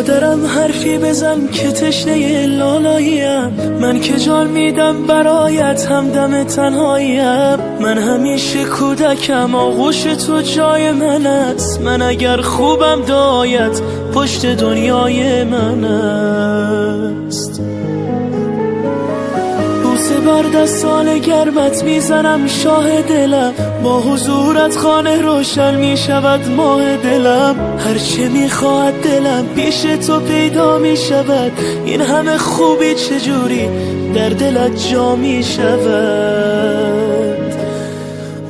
مادرم حرفی بزن که تشنه لالاییم، من که جان میدم برایت همدم تنهاییم، من همیشه کودکم آغوش تو جای من است، من اگر خوبم دایت پشت دنیای من است. بوسه بر دستان گرمت میزنم شاه دلم، با حضورت خانه روشن میشود ماه دلم، هرچه میخواهد دلم پیش تو پیدا میشود، این همه خوبی چجوری در دلت جا میشود.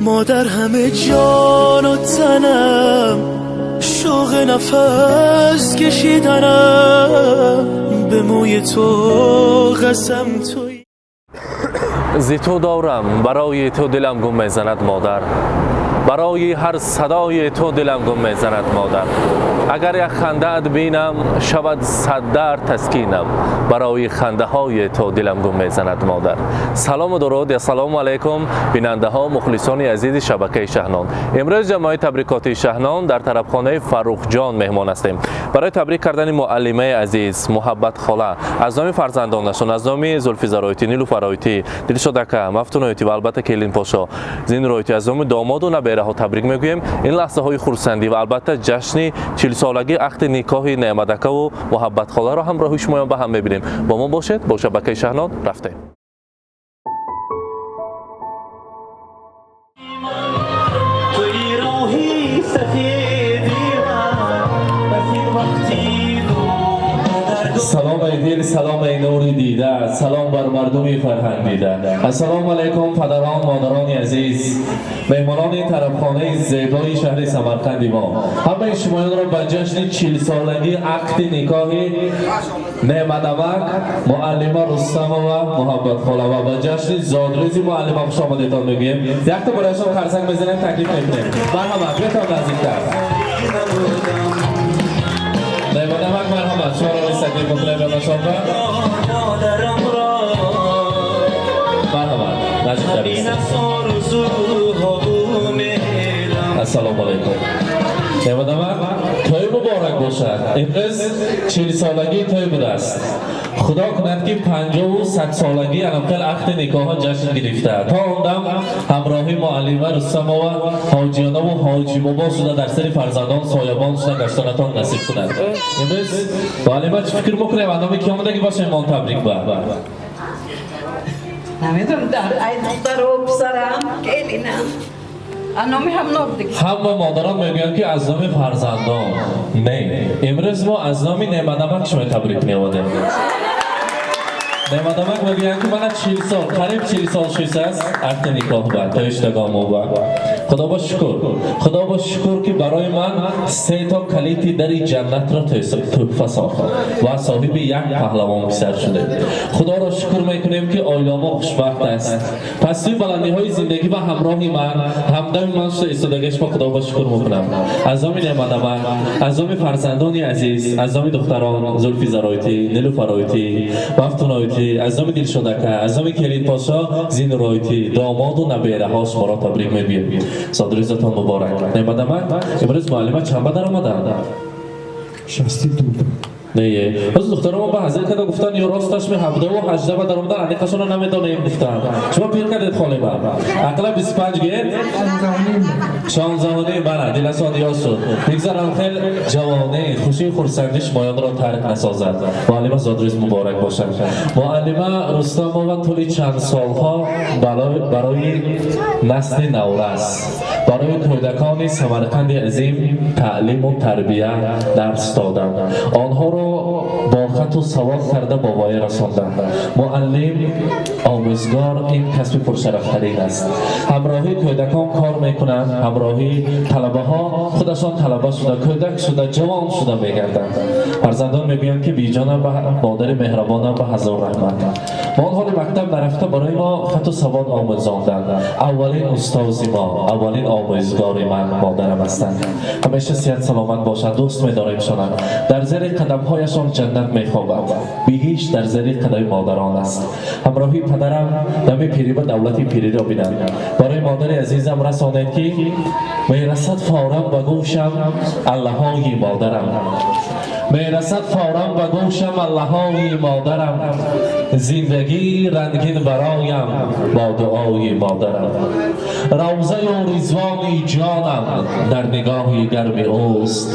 مادر همه جان و تنم، شوق نفس کشیدنم، به موی تو قسم توی. Зи ту дорам, барои ту дилам гум мезанад модар, барои ҳар садои ту дилам гум мезанад модар, агар як хандаат бинам шавад сад дард таскинам, барои хандаҳои ту дилам гум мезанад модар. Салому дуруд, ассалому алайкум бинандаҳо, мухлисони азизи шабакаи Шаҳнон. Имрӯз ҷамоаи табрикотии Шаҳнон дар тарабхонаи Фаррухҷон меҳмон ҳастем барои табрик кардани муаллимаи азиз Муҳаббат хола аз номи фарзандонашон, аз номи Зулфизаройтӣ, Нилуфаройтӣ, Дилшодака, Мафтунойтӣ ва албатта Келинпошо Зинройтӣ, аз номи домоду набераҳо табрик мегӯем. Ин лаҳзаҳои хурсандӣ ва албатта ҷашни чилсолагии ақди никоҳи Неъматакаву Муҳаббатхоларо ҳамроҳи шумоён ба ҳам мебинем. Бо мо бошед, бо шабакаи Шаҳнон рафтем. Салом эй дил, салом эй нури дида, салом бар мардуми фарҳанг дида. Ассалому алайкум падарон, модарони азиз, меҳмонони тарабхонаи зебои шаҳри Самарқанди мо. Ҳамаи шумоёнро ба ҷашни чилсолагии ақди никоҳи Неъматамак муаллима Рустамова Муҳаббатхола ва ба ҷашни зодрӯзи муаллима хуш омадетон мегӯем. Якта барояшон қарсак мезанем, таклиф мекунем. Марҳамат, биётон наздиктар. Неъматамак, марҳамат, шуморо низ таклиф мекунем ёнашонба. Марҳамат, наздиктар истед. Ассалому алайкум. Неъматамак, тӯй муборак бошад. Имрӯз чилсолагии тӯй будааст. Худо кунад ки панҷову садсолагии анамхел ақди никоҳа ҷашн гирифта. То он дам ҳамроҳи муаллима Рустамова ҳоҷиёнаву ҳоҷибобо шуда дар сари фарзандон соябон шуда гаштанатон насиб кунад. Имрӯз муаллима чӣ фикр мекунем? Аз номи ки омадагӣ бошем он табрик ба? Намедонам, дар ай духтару писарам, келинам. Ҳама модарон мегӯянд ки аз номи фарзандон. Не, имрӯз мо аз номи Неъматамак шумо табрик меовадем. Неъматамак мегӯянд ки мана чил сол, қариб чил сол шудааст ақди никоҳ ба тоиштагомо ба. Худо ба шукр, Худо ба шукр ки барои ман се то калити дари ҷаннатро тӯҳфа сохт ва соҳиби як паҳлавон писар шудем. Худоро шукр мекунем ки оиламо хушбахт аст. Пастию баландиҳои зиндагӣ ба ҳамроҳи ман, ҳамдами ман шуда истодагиашма Худо ба шукр мекунам. Аз номи Неъматамак, аз номи фарзандони азиз, аз номи духтарон Зулфизаройтӣ, Нилуфаройтӣ, Мафтунойтӣ, аз номи Дилшодака, аз номи Келинпошо Зинройтӣ, домоду набераҳо шуморо табрик мегӯем. Зодрӯзатон муборак. Неъматамак, имрӯз муаллима чанд ба даромаданд? 62. Не, ҳозир духтаромо ба ҳазир карда гуфтанд ё росташ ми ҳабдаву ҳажда ба даромадан, аниқашонро намедонем гуфтанд. Шумо пир кардед холима. Ақла 25 гет? Шонздаҳуним, бана, диласон ёд шуд. Бигзарам хел ҷавонӣ, хушию хурсандӣ шумоёнро тарк насозад. Муаллима зодрӯз муборак бошад. Муаллима Рустамова тӯли чанд солҳо барои насли наврас, барои кӯдакони Самарқанди азим таълиму тарбия дарс доданд. Онҳоро бо хату савод карда ба воя расонданд. Муаллим, омӯзгор ин касби пуршарафтарин аст. Ҳамроҳи кӯдакон кор мекунанд, ҳамроҳи талабаҳо худашон талаба шуда, кӯдак шуда, ҷавон шуда мегарданд. Фарзандон мегӯянд ки биҷонам ба модари меҳрабонам ба ҳазор раҳмат. Мо он ҳоли мактаб нарафта барои мо хату савод омӯзонданд. Аввалин устози мо, аввалин омӯзгори ман модарам ҳастанд. Ҳамеша сиҳат саломат бошанд, дӯст медоремшонанд. Дар зери қадамҳояшон ҷаннат мехобад. Биҳишт дар зери қадами модарон аст. Ҳамроҳи падарам дами пирӣ ба давлати пириро бинанд. Барои модари азизам расонед ки мерасад форам ба гӯшам аллаҳои модарам. Мерасад фавран ба гӯшам аллаҳои модарам, зиндагӣ рангин бароям бо дуои модарам. Равзаю ризвони ҷонам дар нигоҳи гарми ӯст,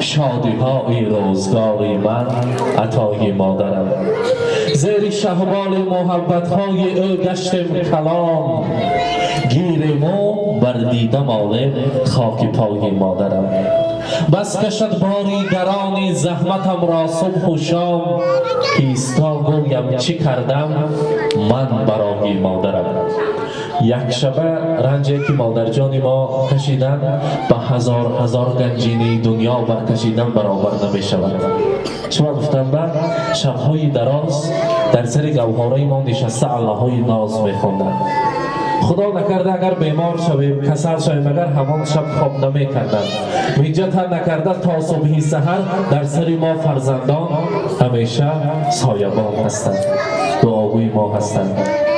шодиҳои рӯзгори ман атои модарам. Зери шаҳболи муҳаббатҳои ӯ гаштем калом, гирему бар дида молем хоки пои модарам. Бас кашад бори гарони заҳматамро субҳу шом, кисто гӯям чӣ кардам ман барои модарам. Як шаба ранҷе ки модарҷони мо кашиданд ба ҳазор ҳазор ганҷинаи дунё баркашидан баробар намешавад. Шумо гуфтам ба шабҳои дароз дар сари гавҳораи мо нишаста аллаҳои ноз мехонданд. Худо накарда агар бемор шавем, касал шавем, агар ҳамон шаб хоб намекарданд. Миҷата накарда то субҳи саҳар дар сари мо фарзандон ҳамеша соябон ҳастанд, дуогӯи мо ҳастанд.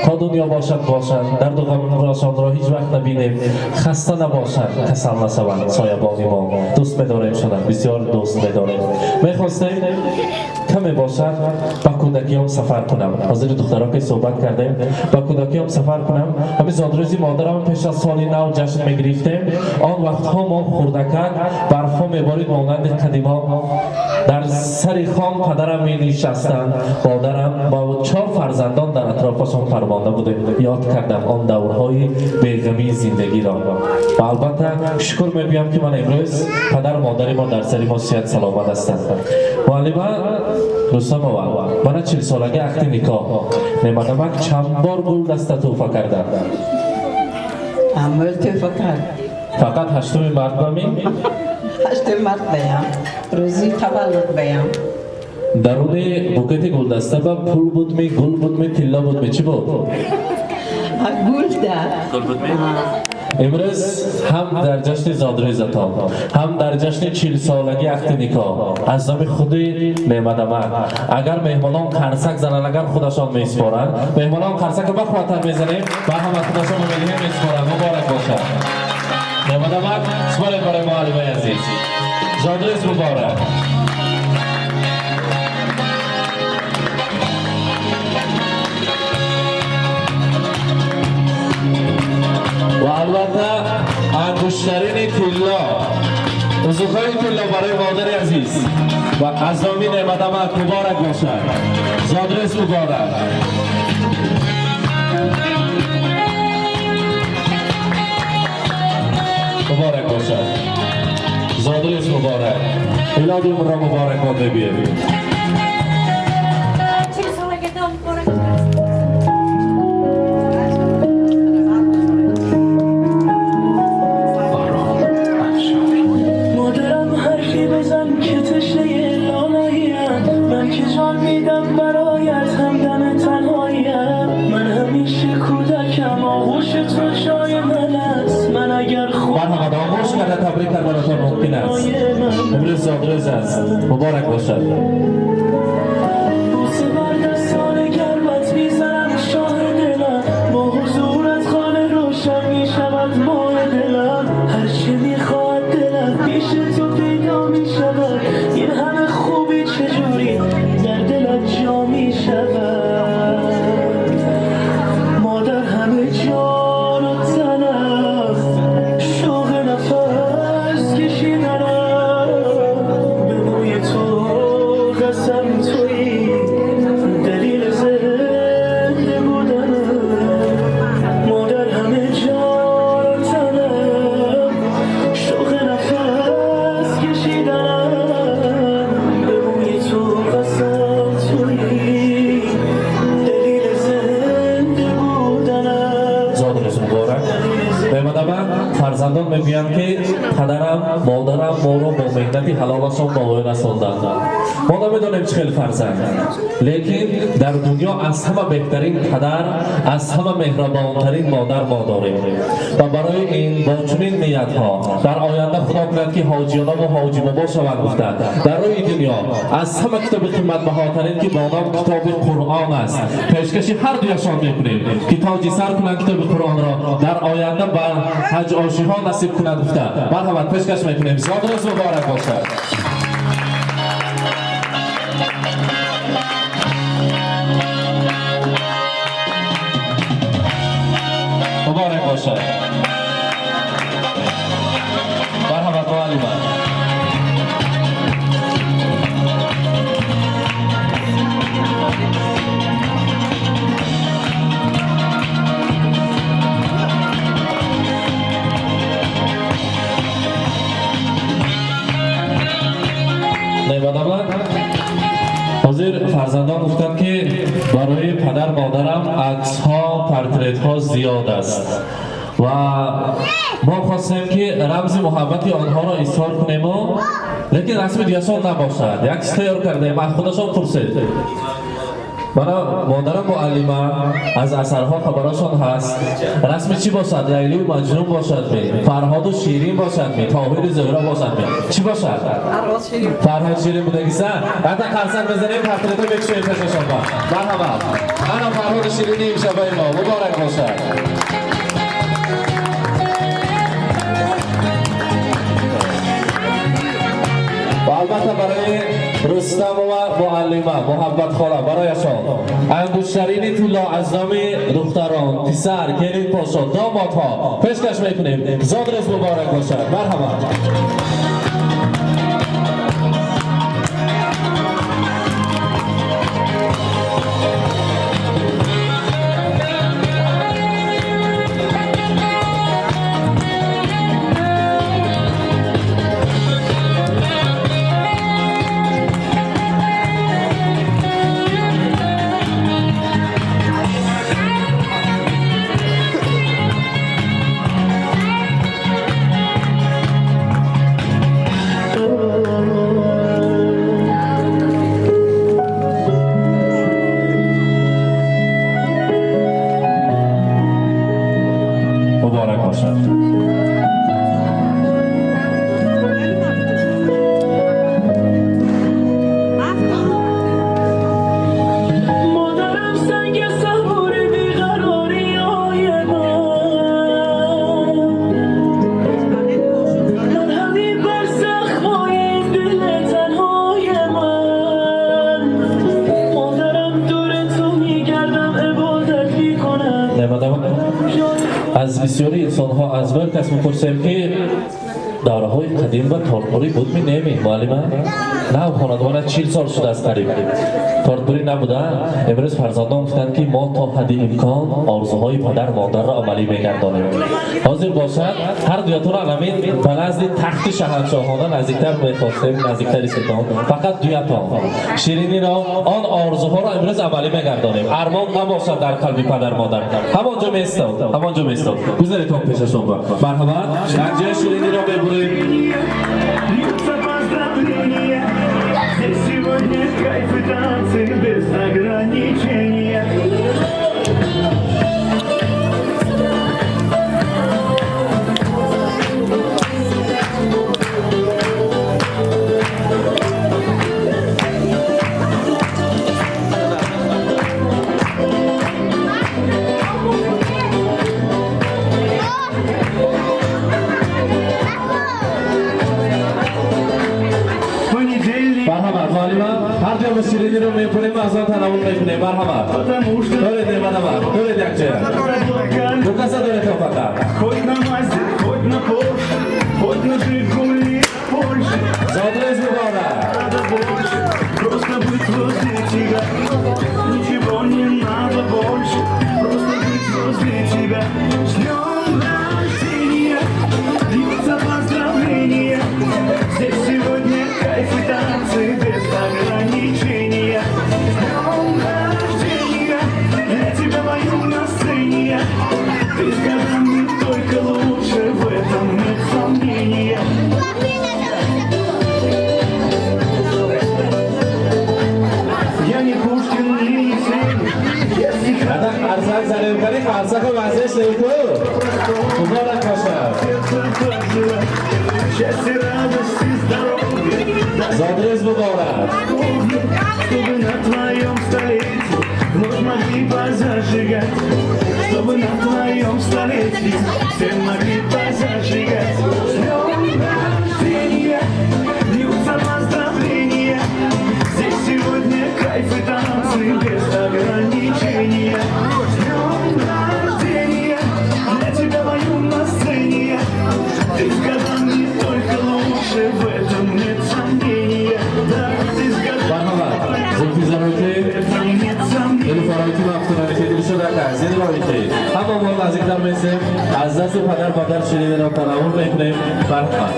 То дунё бошад бошанд, дарду ғамрошонро ҳеҷ вақт набинем, хаста набошанд, касал нашаванд соябони мо. Дӯст медорем шона, бисёр дӯст медорем. Мехостем каме бошад ба кӯдакиём сафар кунам. Ҳозири духтаро ки суҳбат кардем, ба кӯдакиём сафар кунам. Ҳамин зодрӯзи модарам пеш аз соли нав ҷашн мегирифтем. Он вақтҳо мо хурдакак, барфҳо меборид монанди қадимо. Дар сари хон падарам менишастанд, модарам бо чор фарзандон дар атрофашон парвона будем. Ёд кардам он даврҳои беғамии зиндагиро. Ва албатта шукр мегӯям ки ман имрӯз падару модари мо дар сари мо сиҳат саломат ҳастанд. Муаллима Рустамова, мана 40-солаги ақди никоҳ. Неъматамак чанд бор гул даста тӯҳфа карданд? Ҳамал тӯҳфа кард. Фақат 8 март ба ми? 8 март баям. Рӯзи таваллуд баям. Даруни букети гулдаста ба пул будми, гул будми, тилло будми, чӣ буд? Гул да. Гул будми? Имрӯз ҳам дар ҷашни зодрӯзатон, ҳам дар ҷашни 40-солаги ақди никоҳ аз номи худи Неъматамак, агар меҳмонон қарсак зананд, агар худашон месупоранд, меҳмонон қарсакро бахувваттар мезанем ва ҳама худашон медиҳем, месупоранд. Муборак бошад. Неъматамак, супоред барои муаллимаи азиз. Зодрӯз муборак. Ва албатта ангуштарини тилло, узукҳои тилло барои модари азиз ва аз номи Неъматамак муборак бошад. Зодрӯз муборак. Муборак бошад. Зодрӯз муборак. Милоди умрро муборак бод мегӯем. 40-солагиатон муборак бошад. مادرم حرفی بزن که تشنه لالاییم، من که جان میدم برایت همدم تنهاییم. من همیشه کودکم، آغوش تو جای من است. من اگر خود марҳамат, оғӯш карда табрик карданатон мумкин аст. Имрӯз зодрӯз аст, муборак бошад. بوسه بر دستان گرمت میزنم شاه دلم، با حضورت خانه روشن میشود ماه دلم. هرچه میخواهد دلم پیش تو پیدا میشود، این همه خوبی چجوری در دلت جا میشود. مادر همه جان و تنم، شوق نفس کشیدنم، به موی تو قسم تویی دلیل زنده بودنم. مادر همه جان و تنم، شوق نفس کشیدنم، به موی تو قسم تویی دلیل زنده بودنم. Зодрӯз муборак. Неъматама, фарзандон мегӯянд ки падарам, модарам моро бо меҳнати ҳалолашон ба воя расонданд. Мо намедонем чӣ хел фарзанд, лекин дар дунё аз ҳама беҳтарин падар, аз ҳама меҳрабонтарин модар мо дорем. Ва барои ин бо чунин ниятҳо дар оянда худо кунад ки ҳоҷиёнаву ҳоҷибобо шаванд гуфта, дар рӯи дунё аз ҳама китоби қиматбаҳотарин ки бо ном китоби Қуръон аст, пешкаши ҳар дуяшон мекунем ки тоҷи сар кунанд китоби Қуръонро, дар оянда ба ҳаҷ ошиҳо насиб кунанд гуфта, марҳамат, пешкаш мекунем. Зодрӯз муборак бошад. Неъмат, ҳозир фарзандон гуфтанд, ки барои падар модарам аксҳо, портретҳо зиёд аст ва мо хостем, ки рамзи муҳаббати онҳоро изҳор кунему, лекин расми дигашон набошад. Як чиз тайёр кардаем, аз худашон пурсед. Мана модарам муаллима, аз асарҳо хабарашон ҳаст. Расми чӣ бошад? Лайлию Маҷнун бошад ми, Фарҳоду Ширин бошад ми, Тоҳиру Зуҳро бошад ми, чӣ бошад? Фарҳод Ширин будагиса. Ҳатта қарсак бизанем, портрето мекушоем пешашон. Марҳамат, ана Фарҳоду Ширини имшабаи мо муборак бошад. Ва албатта, барои Рустамова муаллима Муҳаббатхола, барояшон ангуштарини тилло аз номи духтарон, писар, келин подшо, домодҳо пешкаш мекунем. Зодрӯз муборак бошад, марҳамат. Муборак бошад. مادرم سنگ صبور بیقراری های من، مرهمی بر زخمای این دل تنهای من. مادرم دور تو میگردم، عبادت میکنم. Неъмат, аз бисёри инсонҳо, аз бир кас мепурсем, ки давраҳои қадим ба тортбурӣ будми, неми, муаллима? Нав хонадона 40 сол шудааст, қариб тортбурӣ набуда. Имрӯз фарзандон гуфтанд, ки мо то ҳадди имкон орзуҳои падар модарро амалӣ мегардонем. Ҳозир бошад, ҳар дуятонро аламин ба назди тахти шаҳаншоҳона наздиктар мехостем, наздиктари сетон, фақат дуятон шириниро, он орзуҳоро имрӯз амалӣ мегардонем. Армон набошад дар қалби падар модар. Ҳамонҷо меистод, ҳамонҷо меистод, гузаритон пешашон ба. Марҳамат, якҷоя шириниро мебурем. Льются поздравления. Здесь сегодня кайф и танцы без ограничения. Понедельник, Марҳамат, муаллима, ҳар ҷо мо шириниро мебурем, аз он танаввул мекунем. Марҳамат. Потому что Доред, неъматама, доред якҷоя. Ду каса доред фақат. Хоть на Мазде, хоть на Порше, хоть на Жигули, Польше. Зодрӯз муборак. Надо больше, просто быть возле тебя. Ничего не надо больше, просто быть возле тебя. С днем рождения, льются поздравления. Здесь сегодня кайф и танцы без ограничения. С днем рождения, для тебя пою на сцене. Ты с годами только лучше, в этом нет сомнения. Я не Пушкин, не Есенин, я стихами Ата қарсак занем, кани, қарсаку вазиш неку. Муборак бошад. Сердце пожелать счастья, радости, здоровья. Зодрӯз муборак. Чтобы на твоем столетии вновь могли позажигать. Чтобы на твоем столетии все могли позажигать. С днем рождения, льются поздравления. Здесь сегодня кайф и танцы без ограничения. С днем рождения, для тебя пою на сцене. Ты с годами только лучше, в этом нет сомнения. Да, ты с годами Марҳамат, Зулфизароки, в этом нет сомнения. Нилуфароки, Мафтунаки, Дилшодака, Зинроики. Ҳама мо наздиктар месем, аз дасти падар модар шириниро танаввул мекунем. Марҳамат.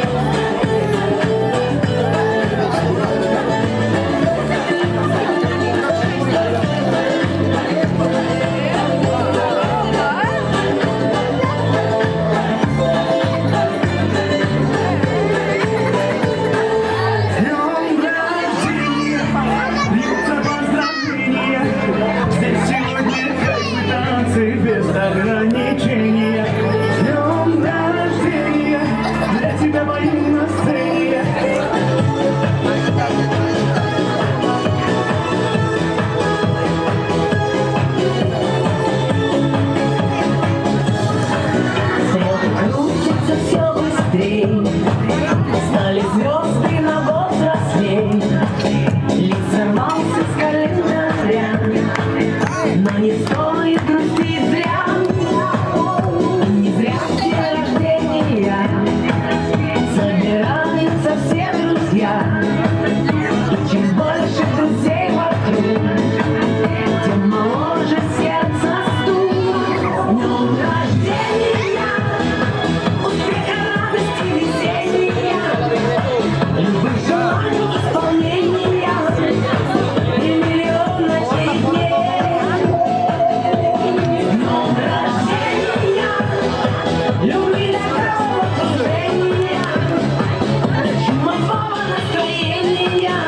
друзья. И чем больше друзей вокруг, тем моложе сердце стук. С днем рождения, успеха, радости, везения, любых желаний исполнения и миллион ночей и дней. С днем рождения, любви до головокружения, чумового настроения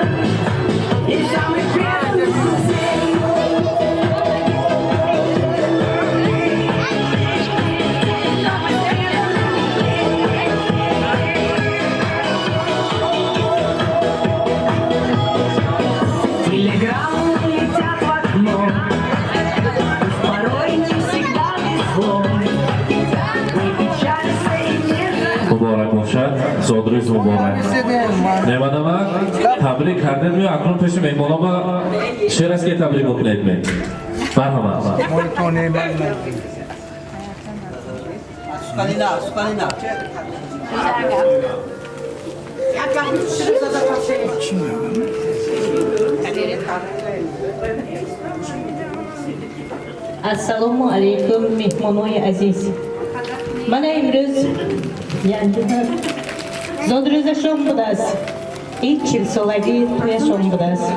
и самых преданных друзей. Телеграммы летят в окно, пусть порой не всегда везло. Не печалься и не жалей. Муборак бошад, зодрӯз муборак. Немадама табрик кардем, ё акнун пеши меҳмонҳо ба шер аст, ки табрик мекунед ме? Марҳамат. Ассалому алайкум, меҳмонои азиз. Мана имрӯз зодрӯзашон будааст. Ин 40-солагии тӯяшон будааст.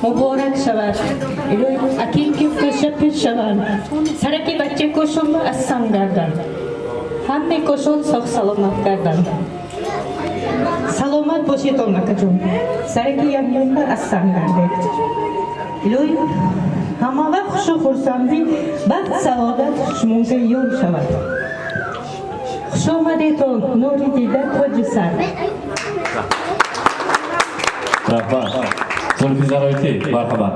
Муборак шавад. Илоҳи аким ки кӯша пир шаванд. Сараки бачакошон аз санг гарданд. Ҳаме кошон соғ саломат гарданд. Саломат бошед, акаҷон. Сараки янёнба аз санг гардед. Илоҳи ҳама вақт хушу хурсандӣ, бахт, саодат шумонга ёр шавад. Хуш омадедон, нури дида, тоҷи сар. Раҳмат. Зулфи Зароитӣ, марҳамат.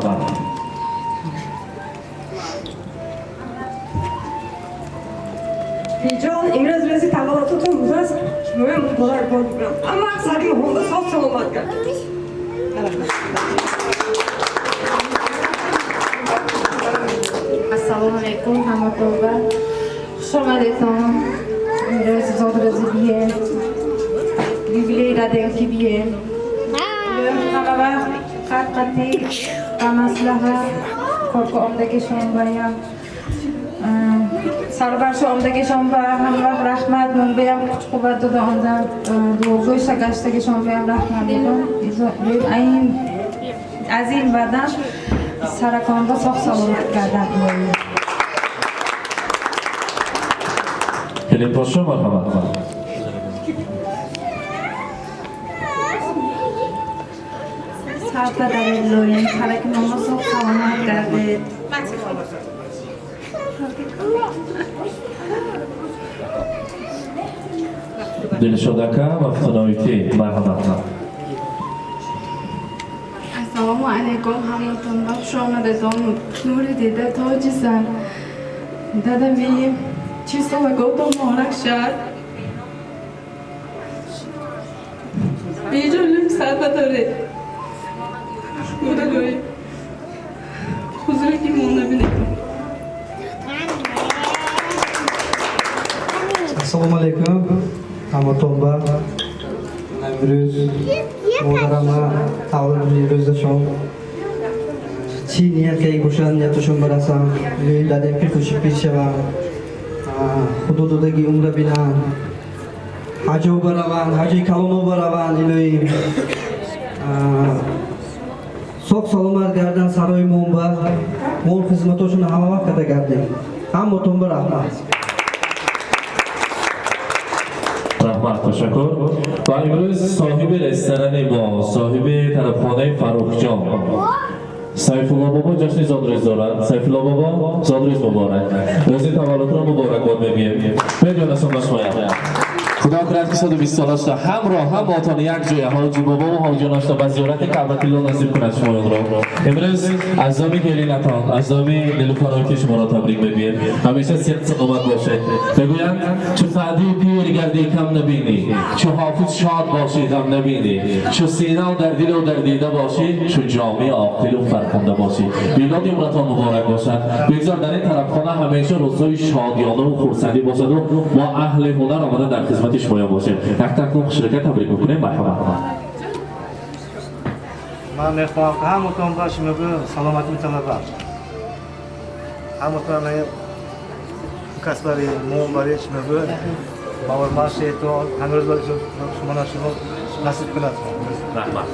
Биҷон, имрӯз рӯзи таваллудатон будааст, шумоям муборакбод мекунам. Ама сари моҳонда соғ саломат гардед. Ассалому алайкум ҳаматонба. Хуш омадетон. Имрӯз зодрӯзи бие. Юбилей дадем ки бие. Ҳама вақт қат-қатӣ ба маслаҳат корка омдагишон баям сарбаршо омдагишон ба ҳама вақт раҳмат, монбаям куч қувват дода омдам, дуогӯйша гаштагишон баям раҳмат мегӯм. Айн аз ин баъдан сараконда соғ саломат гардад. Келинпошо, марҳамат. Сарпа даред, лоим сараки момо соғ саломат гардед. Дилшодака Мафтуноитӣ, марҳамат. Ассалому алайкум ҳаматонба, хуш омадетон, нури дида, тоҷи сар. Дадами 40 солаготон муборак шад. Беҷоним сар бадоред. Худои ҳузуре ки мо набинетон. Ассалому алайкум ҳаматонба. Имрӯз модарама таваллуди рӯзашон, чӣ ният кардагӣ бошанд, нияташон барасам. Илоҳи дадем пир хуши пир шаванд, худо додагӣ умра бинанд, ҳаҷо бараванд, ҳаҷои калоно бараванд. Илоҳи соғ саломат гарданд. Сарои монба мон хизматошон ҳама вақт карда гардем. Ҳаматонба раҳмат. Раҳмат, ташаккур. Ва имрӯз соҳиби ресторани мо, соҳиби тарабхонаи Фаррухҷон Сайфулло бобо ҷашни зодрӯз доранд. Сайфулло бобо, зодрӯз муборак, рӯзи таваллудро муборакбод мегӯем. Медонасон ба шумоям, худо кунад, ки 120 сола шуда ҳамроҳ ҳамотон як ҷоя ҳоҷи бобо ва ҳоҷионашто ба зиёрати Каъбатилло насиб кунад шумоёнро. Имрӯз аз номи келинатон, аз номи Нилуфароки шуморо табрик мегӯем. Ҳамеша сиҳат саломат бошед. Мегӯянд, чу Саъдии пир гардӣ, кам набинӣ, чу Ҳофиз шод бошӣ, ғам набинӣ, чу Сино дар дилу дар дида бошӣ, чу Ҷомӣ оқилу фархунда бошӣ. Милоди умратон муборак бошад. Бигзор дар ин тарабхона ҳамеша рӯзҳои шодиёнаву хурсандӣ бошаду мо аҳли ҳунар омада дар хизмати шумоён бошем. Як такнун хушрака табрик мекунем. Марҳамат. Ман мехоҳам ки ҳаматон ба шумо саломатӣ муталабам. Ҳаматон касбари момбари шумо бовармашетон ҳамрӯз шумо шумо насиб кунад. Раҳмат.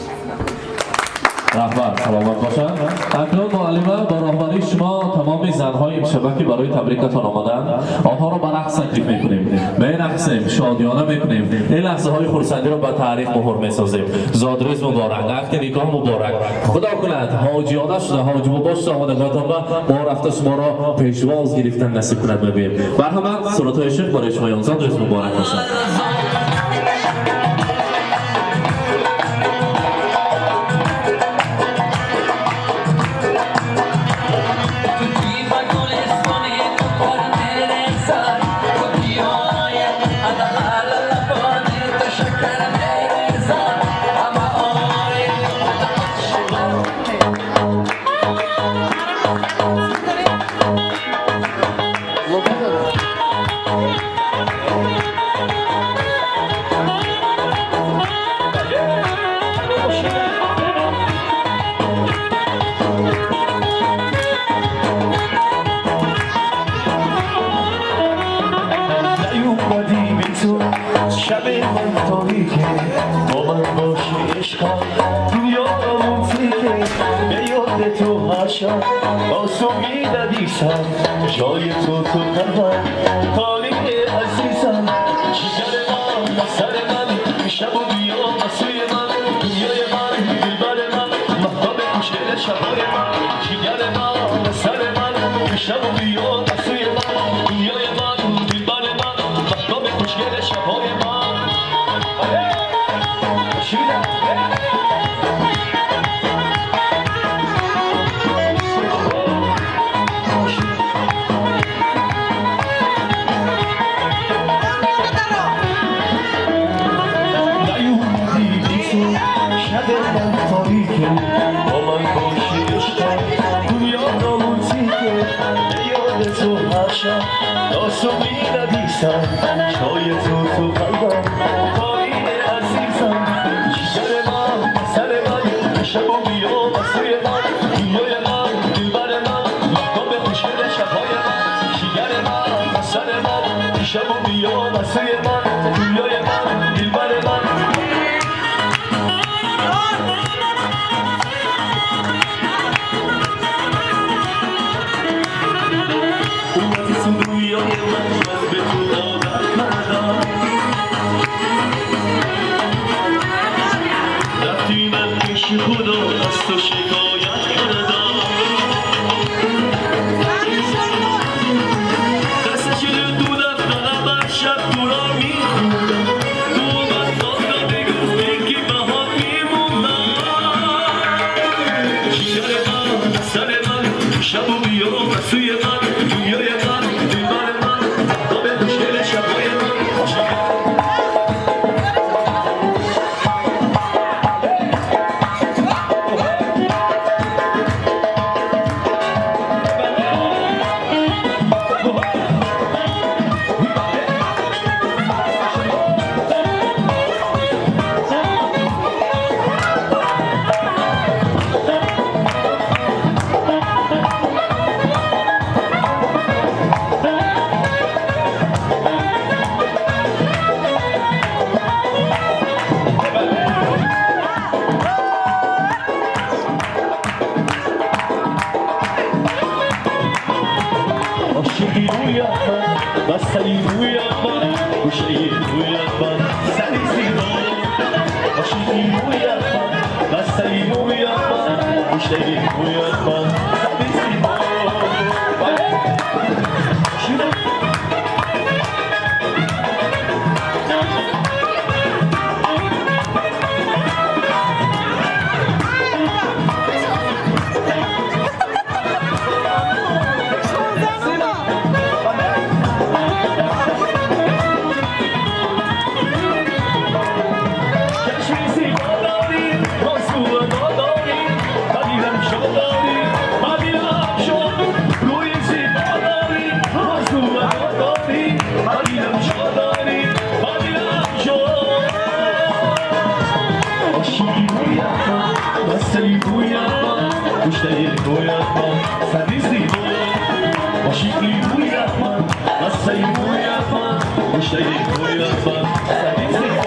Раҳмат, саломат бошанд. Акнун муаллима, бо роҳбарии шумо тамоми занҳои имшаба ки барои табрикатон омаданд, онҳоро ба рақс таклиф мекунем. Мерақсем, шодиёна мекунем, ин лаҳзаҳои хурсандиро ба таърих муҳр месозем. Зодрӯз муборак, ақди никоҳ муборак. Худо кунад ҳоҷиёна шуда, ҳоҷи бобо шуда омадаготон ба мо рафта шуморо пешвоз гирифтан насиб кунад. Мебием марҳамат, суратҳои шук барои шумоён. Зодрӯз муборак бошад. شب من تاریکه، با من باشی عشقم دنیامون تیکه، به یاد تو هر شب آسو میدویسم، جای تو تو قلبم خالی عزیزم، جگر من سر من شب و بیا سوی من، دنیای من دلبر من مهتاب خوشگل شبای من، جگر من سر من شب و بیا سوی من، دنیای من دلبر من مهتاب خوشگل شبای من. شب من تاریکه، با من باشی عشقم دنیامون تیکه، به یاد تو هر شب آسو می‌نویسم، جای تو تو قلبم پایین عزیزم، جگر من سر من شب و بیا سوی من، دنیای من دلبر من مهتاب خوشگل شبهای من، جگر من سر من شب و بیا سوی من، دنیای من دلبر من. خدا از تو شکایت کردم، دست 42 دفترم هر شب تو را میخوندم، تو من داد بگو که بهات میموندم، جگر من سر من شب و بیا سوی من، دنیای من دلبر من مهتاب خوشگل شبهای من. Мастаи бӯят ман, куштаи тӯят ман, сари зебоят, ошиқи бӯят ман, мастаи бӯят ман, куштаи тӯят ман, сари зебоят.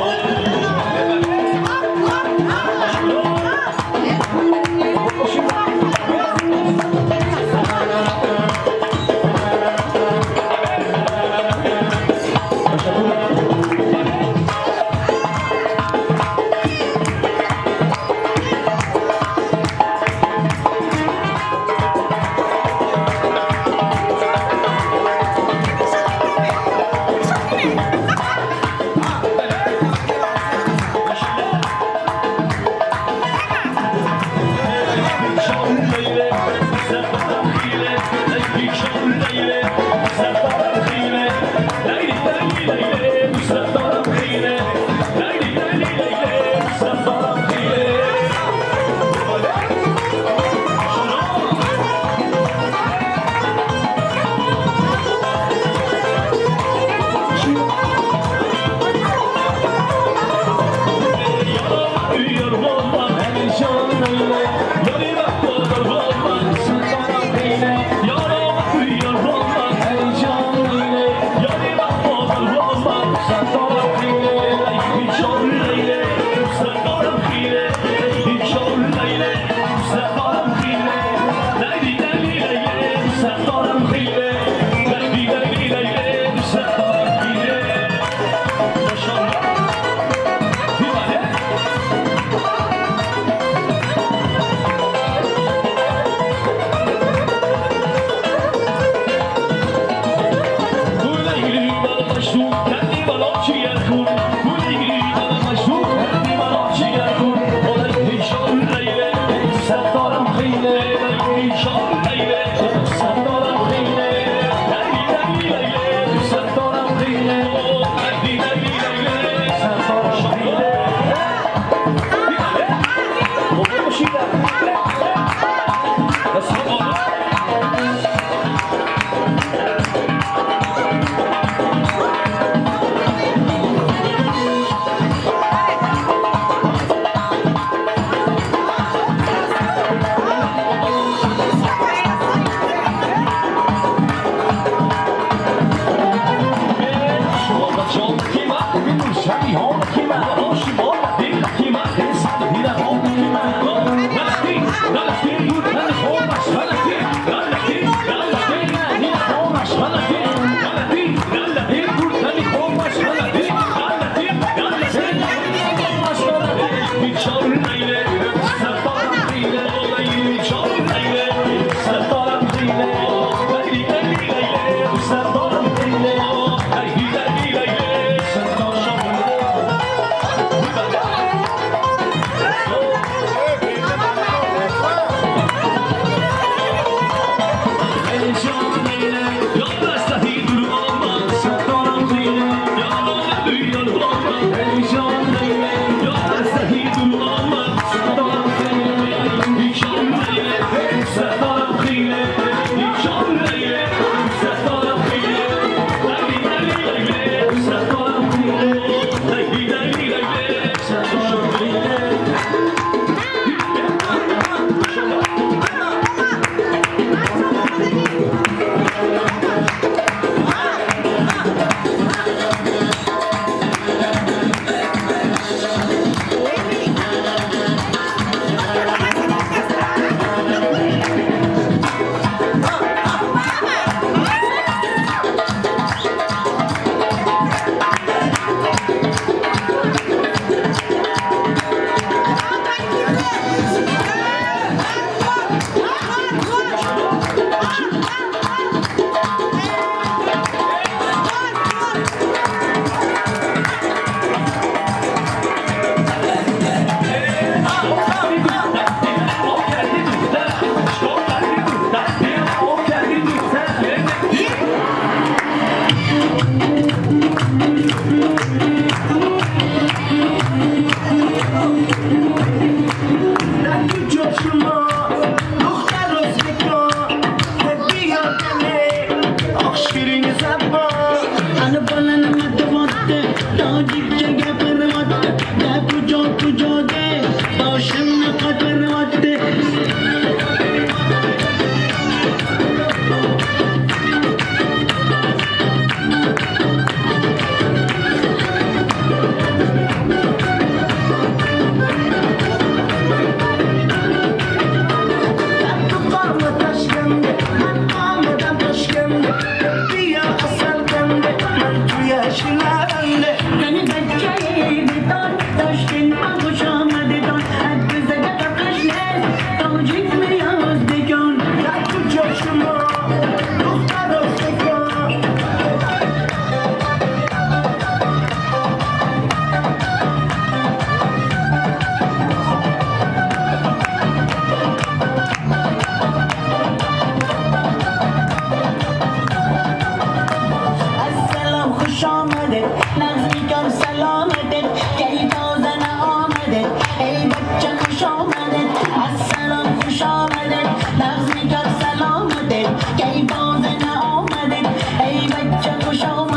آمدت، السلام خوش آمدت، نغز میکرد سلامتت، کی باز نآمدت، ای بچه خوش آمدت.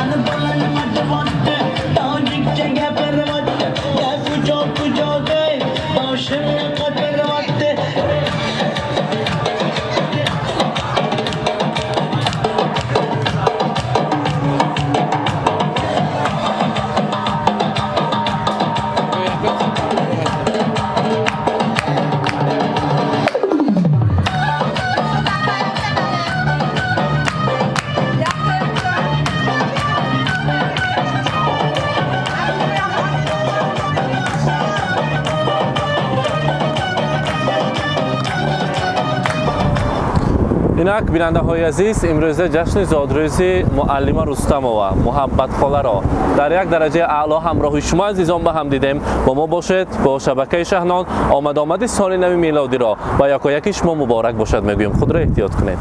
انا بلند مدوات تاجیک گپروات، یا کجا کجا ده باشم قدروات. Инак, бинандаҳои азиз, имрӯза ҷашни зодрӯзи муаллима Рустамова Муҳаббатхоларо дар як дараҷаи аъло ҳамроҳи шумо азизон ба ҳам дидем. Бо мо бошед, бо шабакаи Шаҳнон. Омадомади соли нави мелодиро ба якояки шумо муборак бошад мегӯем. Худро эҳтиёт кунед.